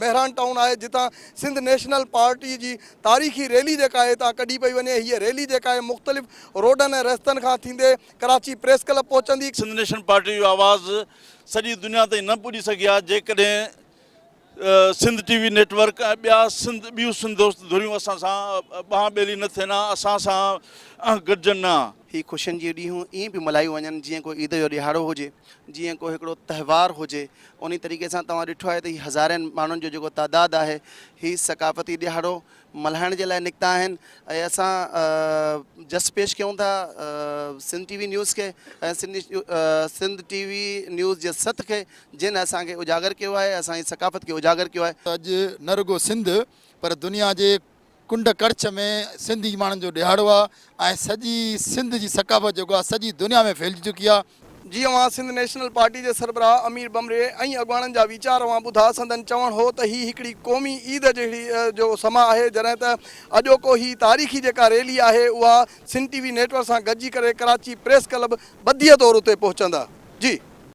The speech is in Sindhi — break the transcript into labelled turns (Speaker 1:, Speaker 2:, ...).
Speaker 1: مهراڻ ٽائون آهي جتان سنڌ نيشنل پارٽي جي تاريخي ريلي جيڪا آهي هتان ڪڍي پئي وڃي. هيء ريلي جيڪا آهي مختلف روڊن ۽ رستن کان ٿيندي ڪراچي پريس ڪلب پهچندي.
Speaker 2: سنڌ نيشنل پارٽي جو آواز سڄي دنيا تائين نه پڄي سگهي ها جيڪڏهن سنڌ ٽي وي نيٽ ورڪ ۽ ٻيا سنڌ ٻيون سنڌ دوست ڌريون اسان سان ٻانهن ٻيلي نه ٿين ها اسان سان گڏجن نه ها.
Speaker 3: هي خوشين جون ڏينهون ائين پيون ملهايون وڃن جيئن ڪو عيد جو ڏهاڙو هجي، جيئن ڪو هڪڙو تهوار هجي. انهي طريقي سان توهان ڏٺو آهي ته هي هزارين ماڻهن جو جيڪو تعداد آهي هي ثقافتي ڏهاڙو ملهائڻ جي لاء نڪتا آهن ۽ اسان جس پيش ڪيون ٿا سنڌ ٽي وي نيوز کي ۽ سنڌ ٽي وي نيوز جي سٿ کي جن اسان کي اجاگر ڪيو آهي اسان جي ثقافت کي اجاگر ڪيو آهي.
Speaker 4: اڄ نه رڳو سنڌ پر دنيا جي ڪنڊ ڪڙڇ ۾ سنڌي ماڻهن جو ڏهاڙو آهي ۽ سڄي سنڌ جي ثقافت جيڪو آهي سڄي دنيا ۾ ڦهلجي چڪي آهي.
Speaker 1: جي اوهان سنڌ نيشنل پارٽي جي سربراهه امير بمري ۽ اڳواڻن جا ويچار اوهان ٻڌا سندن چوڻ هو ته هي هڪڙي قومي عيد جهڙي جو سما آهي جڏهن ته اڄوڪو هي تاريخي جيڪا ريلي آهي اها سنڌ ٽي وي نيٽ ورڪ سان گڏجي ڪري ڪراچي پريس ڪلب ٻڌيء طور اتي پهچندا جي.